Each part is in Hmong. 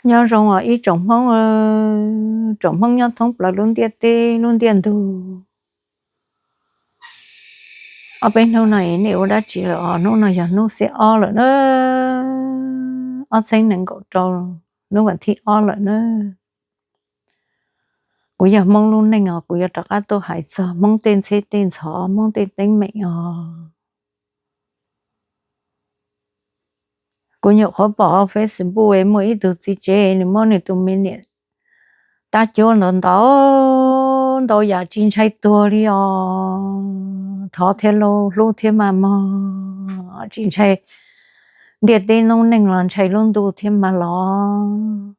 Nyob zoo os ib tsoom Hmoob, tsoom Hmoob nyob thoob plaws lub ntiaj teb lub ntiaj ntug. Ob peb hnub no nej ua dab tsi lawm os? Hnub no yog hnub xiab ob lawm na, ob txhiab nees nkaum rau, hnub vas thib ob lawm na. Kuv yog Hmoob lub neej os, kuv yuav rov qab tuaj hais txog Hmoob tej ntxheb tej ntxhov, Hmoob tej teeb meem os. Kuv nyuam qhuav pom hauv Facebook muaj ib tug txiv tsev nws muab nws tus me niam tab cuab ntau ntau, ntau yam tsis ntshai tuag li os. Thov thiab lauj, hlub thiab mas mog, tsis ntshai ntiaj teb noob neej los ntshai lub ntuj thiab mas los.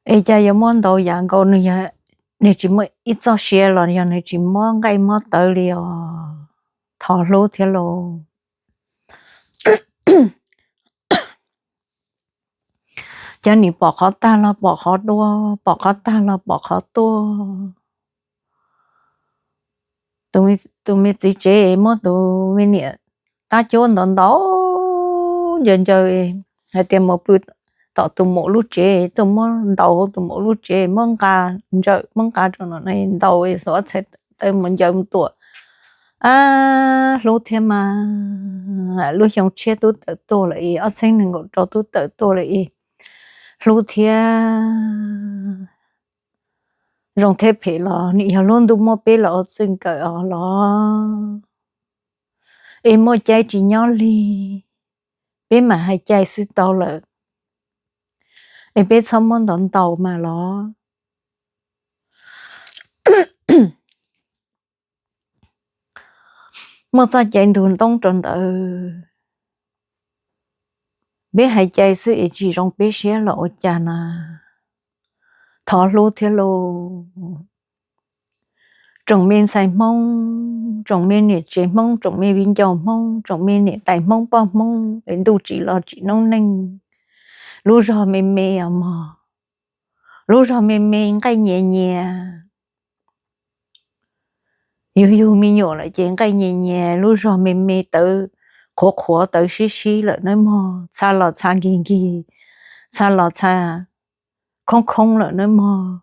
Es cas yuav muab ntau yam nkaus nws, nws tsis muaj ib txoj sia los yog nws tsis mob nqaij mob tawv li os. Thov hlub thiab lauj. Cov niam pom qhov tag los pom qhov dua, pom qhov tag los pom qhov tuaj. Tus me txiv tsev muab tus me niam tab cuab ntau ntau, ncaws ncaws, hais tias mus pw tom tus muam lub tsev, tuaj muab ntaus tus muam lub tsev, muab nqa ntsawm, muab nqa rau no, ntaus xuav txhais taw mus ncaws mus tuam. Ab, hlub thiab mas, lub xyoo tshiab twb tawm tuaj lawm es, ob txhiab nees nkaum rau twb tawm tuaj lawm es, hlub thiab. Zoo thiab phem los nim yog lub ntuj muab peb los ua txij nkawm os los. Es muaj cai tsis nyob li, peb mam hais cai xwb tau lawm. Es peb txhob muab ntau ntaus mas los. Muaj txoj cai ntug ntoob rau ntawd, peb hais cai xwb es tsis zoo peb siab los ua cas na. Thov hlub thiab lauj. Tsoom me ntxhais Hmoob, tsoom me niam tsev Hmoob, tsoom me viv ncaus Hmoob, tsoom me niam tais Hmoob poj Hmoob es ntuj tsim los tsim noob neej, lub zog me me os mog, lub zog me me nqaij nyias nyias. Yug yug me nyuam lawm ces nqaij nyias nyias, lub zog me me tawv qhuav qhuav tawv sib sib lawm nawb mog, txha los txha nkig nkig, txha los txha khoob khoob lawm nawb mog,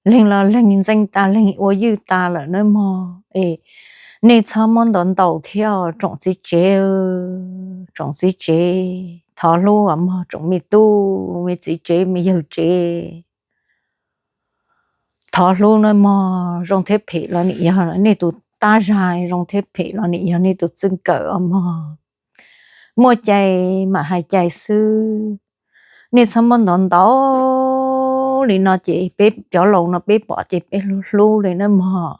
leeg los leeg ntxeej tas leeg ua ywj tas lawm nawb mog. Es nej txhob muab ntau ntaus thiab tsoom txiv tsev, tsoom txiv tsev thov hlub os mog, tsoom me tub me txiv tsev me yawg tsev. Thov hlub nawb mog, zoo thiab phem los nim yog nej tus tab zag, zoo thiab phem los nim yog nej tus txij nkawm os mog. Muaj cai mam hais cai xwb, nej txhob muab ntau ntau li no ces peb cov laus no peb pom ces peb hlub hlub li nawb mog.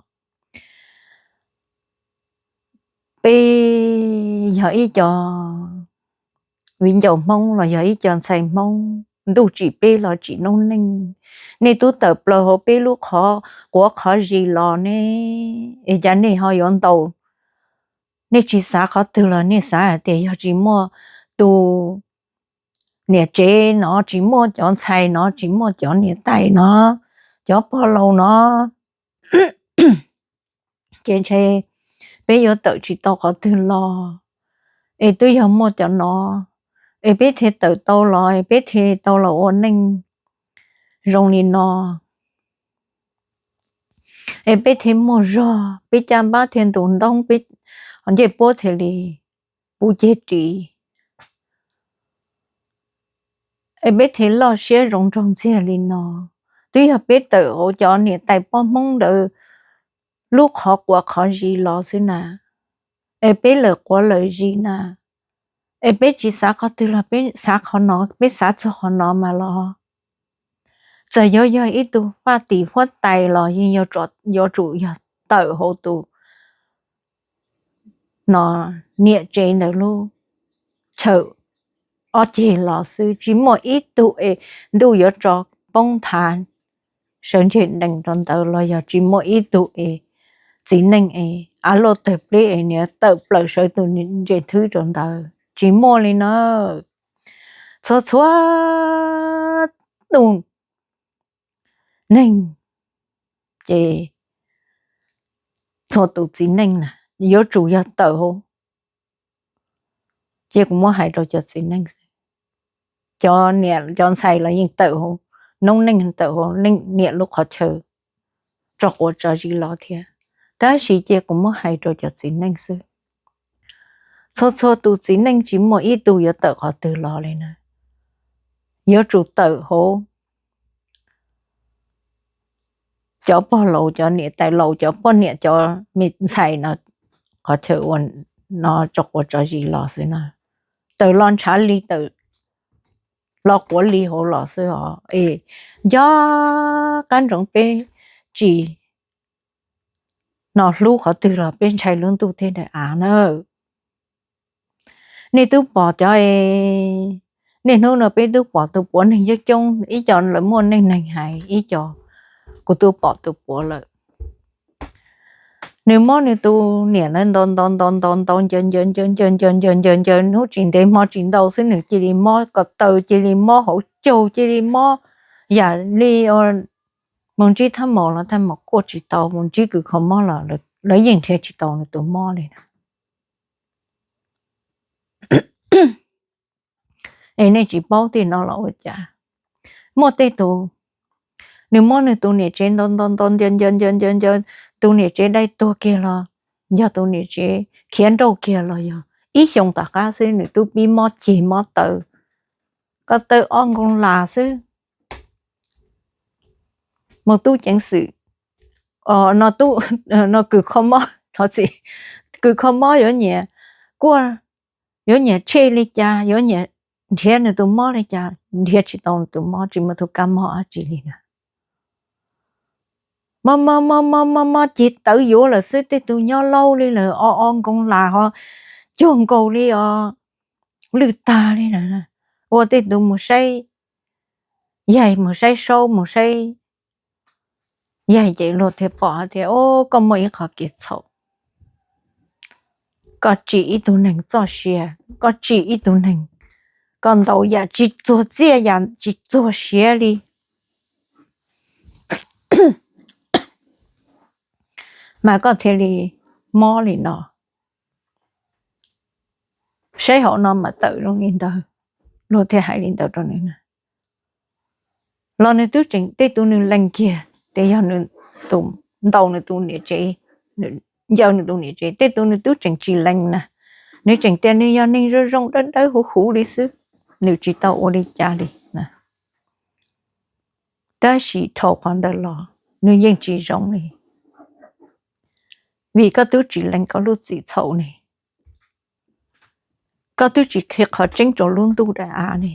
Peb yog ib co viv ncaus Hmoob los yog ib co ntxhais Hmoob, ntuj tsim peb los tsim noob neej, nej twb tawm plaws hauv peb lub qhov quav qhov zis los ne, es cas nej ho yuav ntaus? Nej tsis xav qhov twg los nej xav hais tias yog tsis muaj tus niam tsev no, tsis muaj cov ntxhais no, tsis muaj cov niam tais no, cov pog laus no, ces ntshe peb yuav tawm tsis tau qhov twg los. Es twb yog muaj cov no, es peb thiaj tawm tau los, es peb thiaj tau los ua neej zoo li no. Es peb thiaj muaj zog, peb caj npab thiaj ntus ntoob, peb ncej puab thiaj li puv ceg ris. Es peb thiaj loj siab zoo nraug ntxiag li no. Twb yog peb tawm hauv cov niam tais poj Hmoob ntawd lub qhov quav qhov zis los xwb na. Es peb lawm quav lawm zis na. Es peb tsis xav qhov twg los peb xav qhov no, peb xav txog qhov no mas los. Txawm yuav yog ib tug faj tim huab tais los yeej yuav tsum yog tawm hauv tus no niam tsev ntawd lub chaw ob ceg los xwb, tsis muaj ib tug es ntuj yuav tso poob nthav sawv ntseg dees rau ntawd los yog tsis muaj ib tug es txiv neej es av luaj tawg pleb es niam tawm plaws sawv tus ntses thwb rau ntawd, tsis muaj li na. Txhua txhua tus neeg ces txhua tus txiv neej na yuav tsum yog tawm hauv Ces kuv muab hais rau cov txiv neej xwb. Cov niam cov ntxhais los yeej tawm hauv noob neej, tawm hauv niam lub qhov chaw tso quav tso zis los thiab, tab sis ces kuv muab hais rau cov txiv neej xwb. Txhua txhua tus txiv neej tsis muaj ib tug yuav tawm qhov twg los li na. Yuav tsum tawm hauv cov pog laus, cov niam tais laus, cov poj niam, cov me ntxhais no qhov chaw ua no tso quav tso zis los xwb na. Tawm los ntshav li, tawm los quav li hauv los xwb os. Es nco qab ntsoov peb tsis no hlub qhov twg los peb ntshai lub ntuj thiab daim av na. Nej twb pom cov, niaj hnub no peb twb pom tus puav neeg coob coob, ib co lawv muaj neej neeg hais, ib co kuv twb pom tus puav lawm. Nws muab nws tus niam ntawd ntaus ntaus ntaus ntaus ntaus ncaws ncaws ncaws ncaws ncaws ncaws ncaws ncaws, hnub tsis ntev hmo tsis ntau xwb nws cia li mob ko taw, cia li mob hauv caug, cia li mob yam li mus ntsib thaj maum los thaj maum kuaj tsis tau, mus ntsib kws kho mob los lawv yeej nrhiav tsis tau nws tus mob li na. Es nej tsis paub tej no los ua cas? Muaj tej tus, nws muab nws tus niam tsev ntaus ntaus ntaus ncaws ncaws ncaws ncaws ncaws, tus niam tsev dai tuag kiag los yog, tus niam tsev khiav nrauj kiag los yog, ib xyoos tom qab xwb nws twb pib mob ceg mob taw, ko taw ob nkoos las xwb. Mus tub ceev xwm, no kws kho mob, thov txim, kws kho mob yuav nyiam kuaj, yuav nyiam tshem li cas, yuav nyiam nrhiav nws tus mob li cas, nrhiav tsis tau nws tus mob, tsis muaj tus kab mob dab tsi li na. Mob mob mob mob mob mob ceg tawv yuav lawm xwb, tej tus nyob laub li lawm, o o nkoos las ho cuag nkaus li os lwj tag li lawm. Ua tej tus mus saib yaig, mus saib saub, mus saib yaig ces luag thiaj pom hais tias, o, koj muaj ib qho kev txhaum, koj tsim ib tug neeg txoj sia, koj tsim ib tug neeg, koj ntaus yam tsis txuag txiaj yam tsis txuag siav li, mas koj thiaj li mob li no. Saib hauv no mas tawm zoo li ntawd, luag thiaj hais li ntawd rau nws na. Los nws twb tseem, tej tus nws lees kiag tias yog nws tus ntaus nws tus niam tsev, ncaws nws tus niam tsev, tej tus nws twb tseem tsis lees na, nws tseem tias nws yog neeg zoo zoo dawb dawb huv huv li xwb, nws tsis tau ua li cas li na. Tab sis dhau qhov ntawd los nws yeej tsis zoo li, vim koj twb tsis lees koj lub txim txhaum ne, koj twb tsis qhia qhov tseeb rau lub ntuj daim av ne,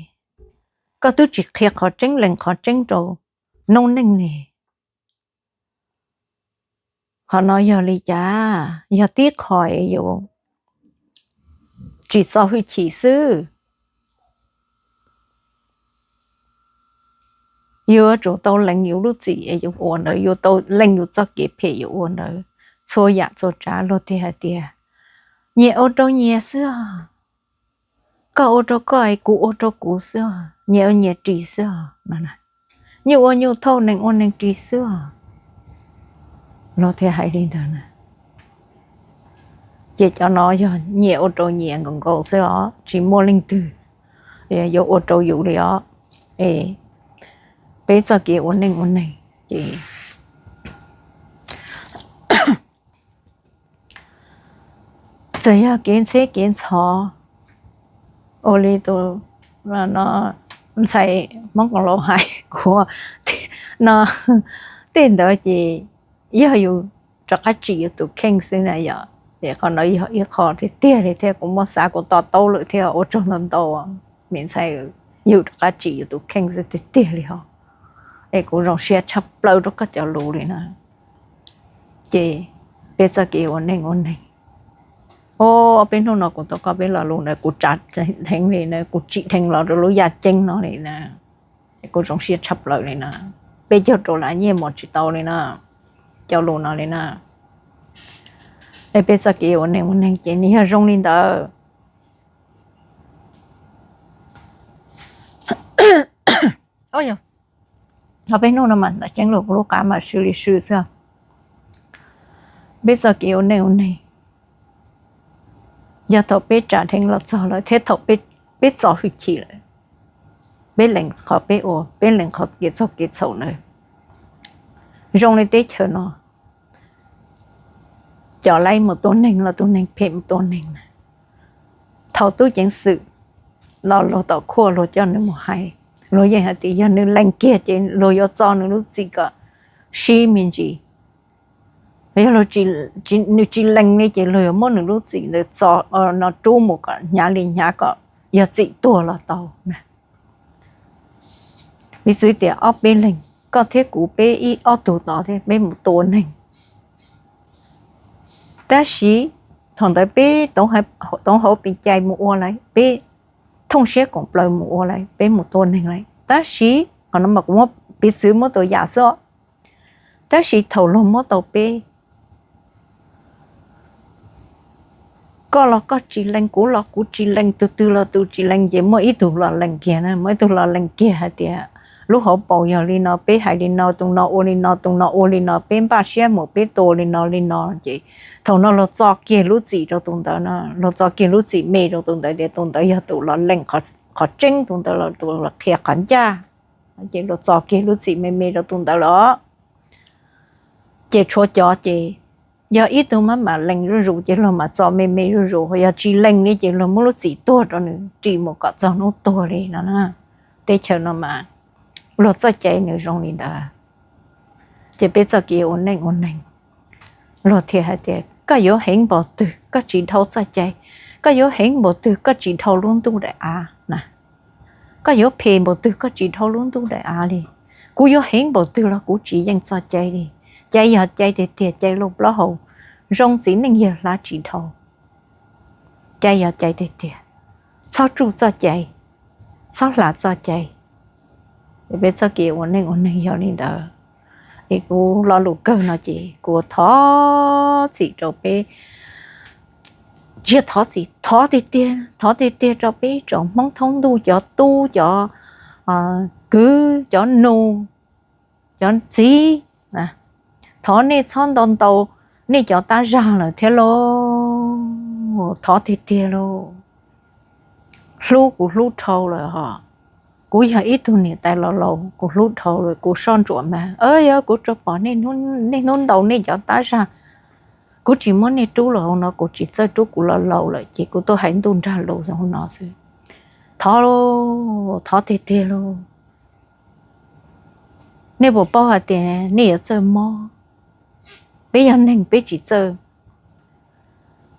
koj twb tsis qhia qhov tseeb, lees qhov tseeb rau noob neej ne. Qhov no yog li cas? Yog tib qho es yus tsis txo hwj chim xwb. Yuav tsum tau lees yus lub txim es yus ua ntawd, yuav tau lees yus txoj kev phem yus ua ntawd. Txhua yam txhua tsav luag thiaj hais tias nyias ua rau nyias xwb os, koj ua rau koj es kuv ua rau kuv xwb os, nyias ua nyias ris xwb os, nyuj ua nyuj thauj, neeg ua neeg ris xwb os, luag thiaj hais li ntawd na. Ces cov no yog nyias ua rau nyias nkaus nkaus xwb os, tsis muaj leej twg yuav ua rau yus li os. Es peb txoj kev ua neej ua neeg ces txawm yog kev ntxheb kev ntxhov, ua li tus ntxhais Hmoob Koos Laus hais kuv no, tej ntawd ces yog yus rov qab tsim yus tus kheej xwb na yom. Ces qhov no yog ib qho tiag tiag li thiab, kuv muab xav kuv to taub lawm thiab, ua tsaug ntau ntau me ntxhais, yus rov qab tsim yus tus kheej xwb tiag tiag li ho. Es kuv zoo siab tshaj plaws rau koj cov lus li na. Ces peb txoj kev ua neej ua neeg, o, peb hnub no kuv tau koj peb lo lus ntawd kuv tsa dheev li na, kuv tsim dheev los rau lub yaj ceeb no li na. Es kuv zoo siab tshaj plaws li na. Peb caug rau las nyiaj mus tsis tau li na, cov lus no li na. Es peb txoj kev ua neej ua neeg ces nws yog zoo li ntawd. Ho peb hnub no mas ntawm tseeb lus kuv lub qab mas sw li sw xwb. Peb txoj kev ua neej ua neeg yog thaum peb tsa dheev los txog lawm thiab thaum peb txo hwj chim lawm, peb lees qhov peb ua, peb lees qhov kev txaug kev txhaum na. Zoo li teb chaws no, cov laib mus tua neeg los tus neeg phem mus tua neeg na. Thaum tub ceev xwm los luag tom khuaj luag coj nws mus hais, luag yeej hais tias yog nws lees kiag ces luag yuav txo nws lub txim kom sib me ntsis. Yog nws tsis lees li ces luag yuav muab nws lub txim ntawd txo no rub mus kom hnyav li hnyav kom yog txim tuag los tau na. Piv txwv tias ob peb leeg, koj thiab kuv peb ib ob tug tod thiab peb mus tua neeg. Tab sis thaum ntawd peb toov hauv pes cai mus ua lawm, peb thooj siab koom plaws mus ua lawm, peb mus tua neeg lawm. Tab sis qhov no mas kuv muab piv txwv muab tua yam xwb. Tab sis thaum luag muab tau peb, koj los koj tsis lees, kuv los kuv tsis lees, tus twg los tus tsis lees, ces muaj ib tug los lees kiag na, muaj ib tug los lees kiag hais tias lub hauv paus yog li no, peb hais li no, tus no ua li no, tus no ua li no, peb npaj siab mus peb tua li no li no. Ces thaum no luag txo kiag lub txim rau tus ntawd no, luag txo kiag lub txim me rau tus ntawd tias tus ntawd yog tus los lees qhov tseeb, tus ntawd los tus los qhia qhov ncaj. Ces luag txo kiag lub txim me me rau tus ntawd los, ces tshuav cov ces yog ib tug maj mam lees zuj zus ces luag mam txo me me zuj zus, yog tsis lees li ces luag muab lub txim tuag rau nws ris mus kom txog hnub tuag li no. Teb chaws no mas luag txoj cai nws zoo li ntawd. Ces peb txoj kev ua neej ua neeg, luag thiaj hais tias koj yuav heev npaum twg koj tsis dhau txoj cai, koj yuav heev npaum twg koj tsis dhau lub ntuj daim av na, koj yuav phem npaum twg koj tsis dhau lub ntuj daim av li. Kuv yuav heev npaum twg los kuv tsis yeej txoj cai li. Cai yog cai tiag tiag, cai loj plaub hau, zoo txiv neej yawg hla tsis dhau. Cai yog cai tiag tiag, txhob tsuj txoj cai, txhob hla txoj cai. Peb txoj kev ua neej ua neeg yog li ntawd. Es kuv lo lus kawg no ces kuv thov txim rau peb, tsis thov txim, thov tiag tiag, thov tiag tiag rau peb tsoom Hmoob thoob ntuj, cov tub, cov kwv, cov nus, cov txiv, thov nej txhob ntau ntau nej cov tab zag lawm thiab lauj. Thov tiag tiag lauj. Hlub kuv hlub dhau lawm hos. Kuv yog ib tug niam tais laus laus, kuv hlub dhau lawm, kuv soj ntsuam mas, yog kuv tsuas pom nej hnub ntaus nej cov tab zag, kuv tsis muab nej rub los hauv no, kuv tsis txawj rub, kuv laus laus lawm ces kuv tuaj hais ntuj nrag lus hauv no xwb. Thov lauj, thov tiag tiag lauj. Nej puas paub hais tias nej yuav txawj mob? Peb yog neeg peb tsis txawj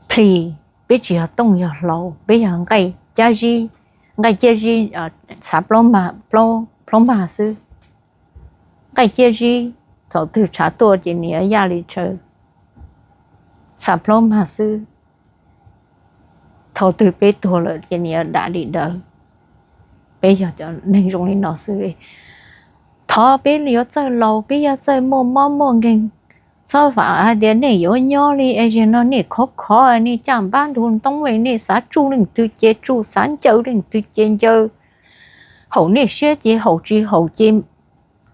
plis, peb tsis yog tooj yog hlau, peb yog nqaij ciab zib, nqaij ciab zib, txhav plaub mag xwb. Nqaij ciab zib, thaum twg tshav tuaj ces nws yuav yaj li tshaw, txhav plaub mag xwb. Thaum twg peb tuag lawm ces nws yuav dam li dawv. Peb yog cov neeg zoo li no xwb. Thov peb yuav txawj laus, peb yuav txawj muaj mob muaj nkeeg. Txhob vam hais tias nej yuav nyob li es zaum no nej khov khov, nej caj npab ntug ntoo, nej xav tsuj leej twg ces tsuj, xav ncaws leej twg ces ncaws, haum nej siab ces haum, tsis haum ces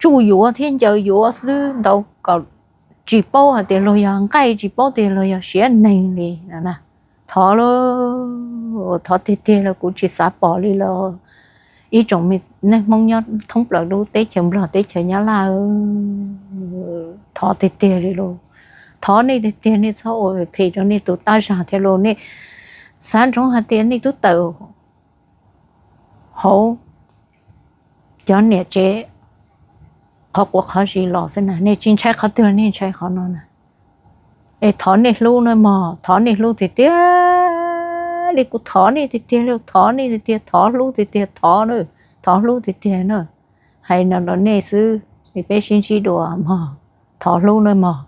tsuj yuav thiab ncaws yuav xwb ntau kom tsis paub hais tias luag yog nqaij, tsis paub tias luag yog siav neeg li. Thov lauj, thov tiag tiag los kuv tsis xav pom li los. Ib tsoom neeg Hmoob nyob thoob plaws lub teb chaws Nplog teb chaws Nyab Laj, thov tiag tiag li lauj. Thov nej tiag tiag nej txhob ua phem rau nej tus tab zag thiab lauj. Nej xav ntsoov hais tias nej twb tawm hauv cov niam tsev qhov quav qhov zis los xwb na, nej tsis ntshai qhov twg nej ntshai qhov no na. Es thov nej hlub na mog, thov nej hlub tiag tiag li, kuv thov nej tiag tiag li, thov nej tiag tiag, thov hlub tiag tiag, thov na, thov hlub tiag tiag na. Hais no rau nej xwb, es peb sib ntsib dua mog, thov hlub na mog.